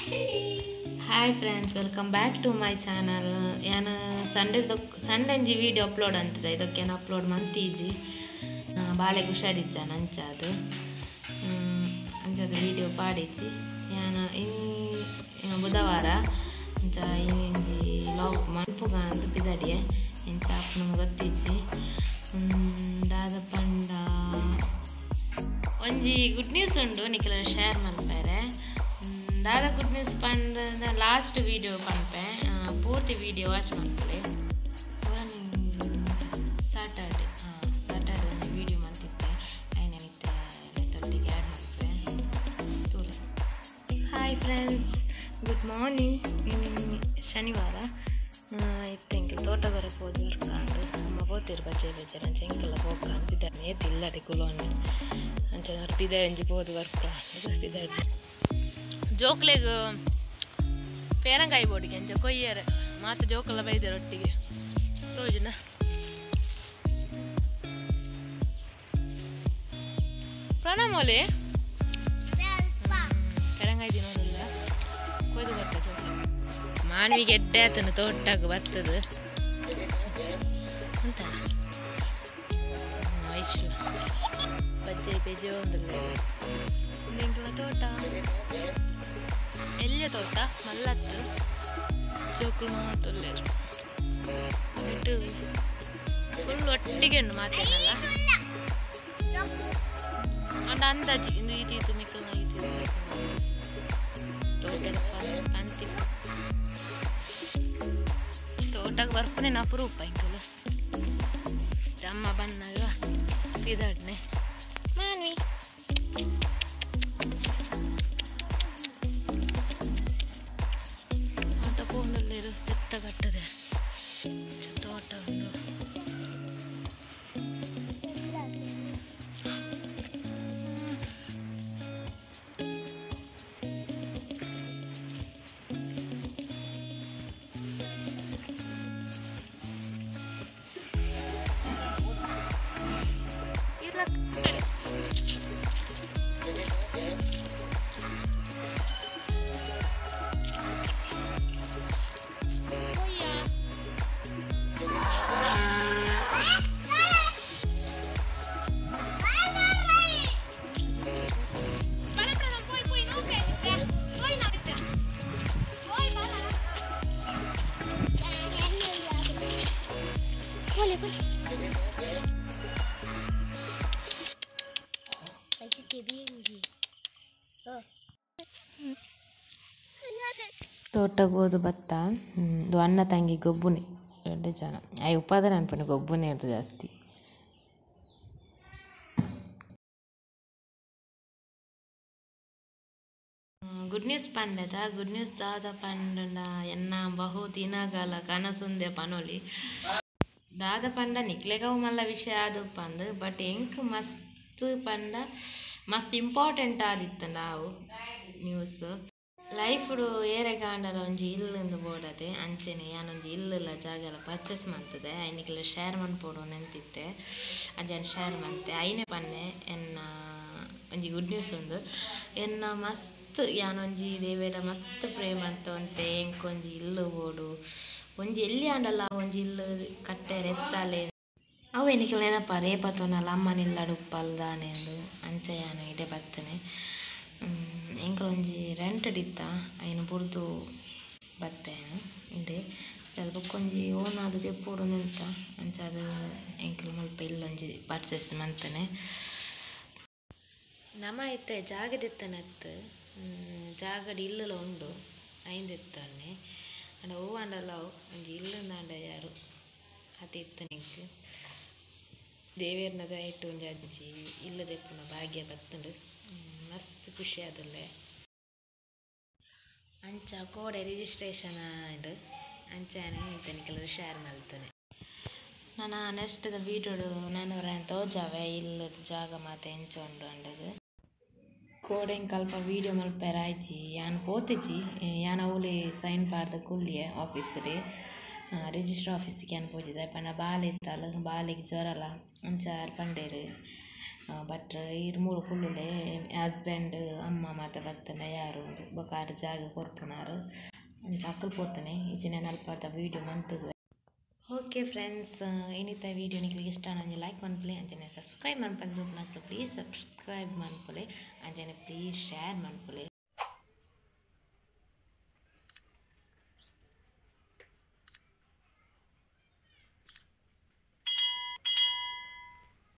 Hi friends, welcome back to my channel. ಯಾನ್ Sunday Sunday video upload ಅಂತದೆ, ಇದಕ್ಕೆ ನಾನು upload ಮಂತೀಜಿ. ಬಾಲೆಗೆ ಹುಷಾರಿಜ್ಜ ನಂಚಾದು ಅಂಚಾದ video ಪಾಡಿಜಿ. ಯಾನ್ ಇನಿ ಬುಧವಾರ ಅಂಚ ಇಂಜಿ ಲಾಗ್ ಮನ್ಪುಗ ಅಂತ ಪಿದಡಿಯೆ ಇಂಚ ಅಪ್ಪನ ಗೊತ್ತಿಜ್ಜಿ. ದಾದ ಪಂಡ ಒಂಜಿ ಗುಡ್ ನ್ಯೂಸ್ ಉಂಡು, ನಿಕ್ಲ ಶೇರ್ ಮಲ್ಪೆರೆ. ದಾದ ಗುಡ್ ನ್ಯೂಸ್ ಪಂಡ ಲಾಸ್ಟ್ ವೀಡಿಯೋ ಪನ್ಪೆ, ಪೂರ್ತಿ ವೀಡಿಯೋ ವಾಚ್ ಮಲ್ಪಲೆ. ಸ್ಯಾಟರ್ಡೆ ಸ್ಯಾಟರ್ಡೆ ವೀಡಿಯೋ ಮಂತಿತ್ತೆ, ಐನಿತ್ತೆ ತೊಟ್ಟಿಗೆ ಆ್ಯಡ್ ಮಲ್ಪೆ ತೂಲೆ. Hi friends, good morning. ಶನಿವಾರ ಇತ್ತೆ ಎಂಕಲ್ ತೋಟಗಾರ ಪೋದು ವರ್ಕಾಂಡು ಅಮ್ಮ ಪೋತಿರು ಬಜ್ಜೆ ಬಜ್ಜೆ ಅಂಚ ಎಂಕಲ್ಲ ಪೋಕ ಅಂತಿದ್ದಾರೆ ನೇತಿ ಇಲ್ಲಡೆ ಕುಲೋನ್ ಅಂಚ ಪಿದೆ ಒಂಜಿ ಪೋದು ವರ್ಕ ಪಿದೆ ಜೋಕ್ಲೆಗ್ ಪೇರಂಕಾಯಿ ಬೋಡಿಗೆ ಅಂಚ ಕೊಯ್ಯರೆ ಮಾತ ಜೋಕಲ್ಲ ಬೈದೆ ರೊಟ್ಟಿಗೆ ತೋಜುನ. ಪ್ರಣಮೋಲೆ ಪೇರಂಕಾಯಿ ತಿನ್ನೋದಿಲ್ಲ ಕೊಯ್ದು ಬರ್ತ ಜೋಕ್ಲೆ. ಮಾನ್ವಿಗೆ ಎಡ್ಡೆ ಆತನ ತೋಟಕ್ಕೆ ಬರ್ತದ ಅಂತ ಬಜ್ಜೆ ಬೆಜೆ ಒಂದಿಲ್ಲ. ತೋಟ ಎಲ್ಲ ತೋಟ ಮಲ್ಲತ್ತು ಜೋಕುಲು ಮಾತೊಲ್ಲೇರು ಫುಲ್ ಒಟ್ಟಿಗೆ ಉಂಡು ಮಾತೇನಲ್ಲ ಅಂಡ ಅಂದಾಜಿ ಇನ್ನು ಈತೀತು ಮಿಕ್ಕಲ್ನ ಈತೀತು ತೋಟದ ಪಂತಿ ತೋಟಕ್ಕೆ ಬರ್ಪುನೆ ಅಪರೂಪ ಇಂಕಲು. ಅಮ್ಮ ಬಂದಾಗ ಪಿದಾಡ್ನೆ ಮಾನ್ವಿ. ಆತ ಪೋಂದಲ್ಲೇರು ಎತ್ತ ಕಟ್ಟದೆ ತೋಟ ಉಂಡು. ತೋಟಕ್ಕೆ ಹೋದು ಬತ್ತ ಇದು ಅಣ್ಣ ತಂಗಿ ಗೊಬ್ಬುನೆ ಎರಡು ಜನ. I ಉಪ್ಪಾದ್ರೆ ಅನ್ಪನೆ ಗೊಬ್ಬುನೆ ಇರ್ತದೆ ಜಾಸ್ತಿ. ಗುಡ್ ನ್ಯೂಸ್ ಪಂಡದ ಗುಡ್ ನ್ಯೂಸ್ ದಾದ ಪಂಡ ಎನ್ನ ಬಹು ದಿನಗಳ ಕನಸುಂದೆ ಪನೊಲಿ. ದಾದ ಪಂಡ ನಿಕ್ಲೆಗವು ಮಲ್ಲ ವಿಷಯ ಅದು ಪಂದು, ಬಟ್ ಎಂಕ್ ಮಸ್ತ್ ಪಂಡ ಮಸ್ತ್ ಇಂಪಾರ್ಟೆಂಟ್ ಆದಿತ್ತು ನಾವು ನ್ಯೂಸ್. ಲೈಫ್ಡು ಏರೆಗಾಂಡಲ ಒಂಜಿ ಇಲ್ಲುಂದು ಬೋಡತೆ ಅಂಚೆನೆ ಯಾನೊಂಜಿ ಇಲ್ಲುಲ್ಲ ಜಾಗಲ ಪರ್ಚೇಸ್ ಮಂತದೆ ಐನಿಕ್ಲ ಶೇರ್ ಮನ್ಪೊಡು ನೆಂತಿತ್ತೆ ಅಂಚೆನೆ ಶೇರ್ ಮಂತೆ. ಐನೆ ಪನ್ನೆ ಎನ್ನ ಒಂಜಿ ಗುಡ್ ನ್ಯೂಸ್ ಉಂಡು. ಎನ್ನ ಮಸ್ತ್ ಯಾನೊಂಜಿ ದೇವೇಡ ಮಸ್ತ್ ಪ್ರೇಮ ಅಂತ ಒಂತೆ ಎಂಕೊಂಜಿ ಇಲ್ಲು ಬೋಡು ಒಂಜಿ ಎಲ್ಲಿ ಆಂಡಲ ಒಂಜಿ ಇಲ್ಲು ಕಟ್ಟೆರೆ ಎತ್ತಾಲೆ ಅವು ಎನಿಕಲ್ ನೆನಪ ರೇಪತೋನಲ್ಲ ಅಮ್ಮನಿಲ್ಲಡು ಉಪ್ಪಲ್ದಾನೆ ಅಂದು ಅಂಚ ಯಾನು ಇಡೆ ಬತ್ತನೆ. ಎಂಕಲ್ ಒಂಜಿ ರೆಂಟೆಡ್ ಇತ್ತ ಐನು ಬುಡ್ದು ಬತ್ತೆ ಇಂಡೆ ಅದು ಬೊಕ್ಕೊಂಜಿ ಓನ್ ಆದ್ ದೆಪ್ಪೊಡು ನೆಂತ ಅಂಚ ಅದು ಎಂಕಲ್ ಮುಲ್ಪ ಇಲ್ಲೊಂಜಿ ಪರ್ಚೇಸ್ ಮಂತನೆ. ನಮ ಇತ್ತೆ ಜಾಗ ದೆತ್ತನತ್ತು ಜಾಗಡ್ ಇಲ್ಲುಲ ಉಂಡು ಐನ್ ದೆತ್ತೊನ್ನೆ ಅಂಡ ಒವ್ವು ಆಂಡಲ ಅವು ಒಂಜಿ ಇಲ್ಲುಂದಾಂಡ ಯಾರು ಅತೆ ಇತ್ತನೆ ಎಂಕ್ ದೇವೆರ್ನ ದಯೆಟ್ ಒಂಜಿ ಅಜ್ಜಿ ಇಲ್ಲು ದೆಪ್ಪುನ ಭಾಗ್ಯ ಬತ್ತುಂಡು. ಮಸ್ತ್ ಖುಷಿ ಆದುಲ್ಲೆ. ಅಂಚ ಕೋಡೆ ರಿಜಿಸ್ಟ್ರೇಷನ್ ಆಂಡ್ ಅಂಚನೆ ಇತ್ತೆ ನಿಕಲ್ ಶೇರ್ ಮಲ್ತನೆ. ನನ ನೆಕ್ಸ್ಟ್ ದ ವೀಡಿಯೋಡು ನಾನು ತೋಜಾವೆ ಇಲ್ಲದ ಜಾಗ ಮಾತ ಎಂಚ ಉಂಡು ಅಂಡದು. ಕೋಡೆ ಎಂಕ್ ಅಲ್ಪ ವೀಡಿಯೋ ಮಲ್ಪೆರೆ ಆಯ್ಜಿ ಯಾನ್ ಪೋತಿಜಿ. ಯಾನ್ ಅವ್ಲೆ ಸೈನ್ ಪಾಡ್ದ್ ಕುಲ್ಲಿಯೆ ಆಫೀಸರ್ ರಿಜಿಸ್ಟರ್ ಆಫೀಸಿಗೆ ಯಾನ್ ಪೋಜಿದೆ ಪಂಡ ಬಾಲೆ ಇತ್ತಲ್ ಬಾಲೆಗ್ ಜ್ವರಲ ಅಂಚ ಆರ್ ಪಂಡೇರು ಭಟ್ರ್ ಈರ್ ಮೂಲು ಕುಲ್ಲುಲೆ ಹಸ್ಬೆಂಡ್ ಅಮ್ಮ ಮಾತ ಬತ್ತುಂಡ ಯಾರು ಇಂದ್ ಬೊಕ ಆರ್ ಜಾಗ್ ಕೊರ್ಪುನಾರ್ ಅಂಚ ಅಕುಲು ಪೋತುನೆ ಇಜ್ಜಿಂಡ ಯಾನ್ ಅಲ್ಪದ ವೀಡಿಯೋ ಮಂತುದುವೆ. ಓಕೆ ಫ್ರೆಂಡ್ಸ್, ಇನಿತ ವೀಡಿಯೋ ನಿಕ್ಲೆಗ್ ಇಷ್ಟ ಆಂಡ ಒಂಜಿ ಲೈಕ್ ಮನ್ಪುಲೆ, ಅಂಚನೆ ಸಬ್ಸ್ಕ್ರೈಬ್ ಮನ್ಪಂದೆ ತೂಪುನಕುಲು ಪ್ಲೀಸ್ ಸಬ್ಸ್ಕ್ರೈಬ್ ಮನ್ಪುಲೆ, ಅಂಚನೆ ಪ್ಲೀಸ್ ಶೇರ್ ಮನ್ಪುಲೆ.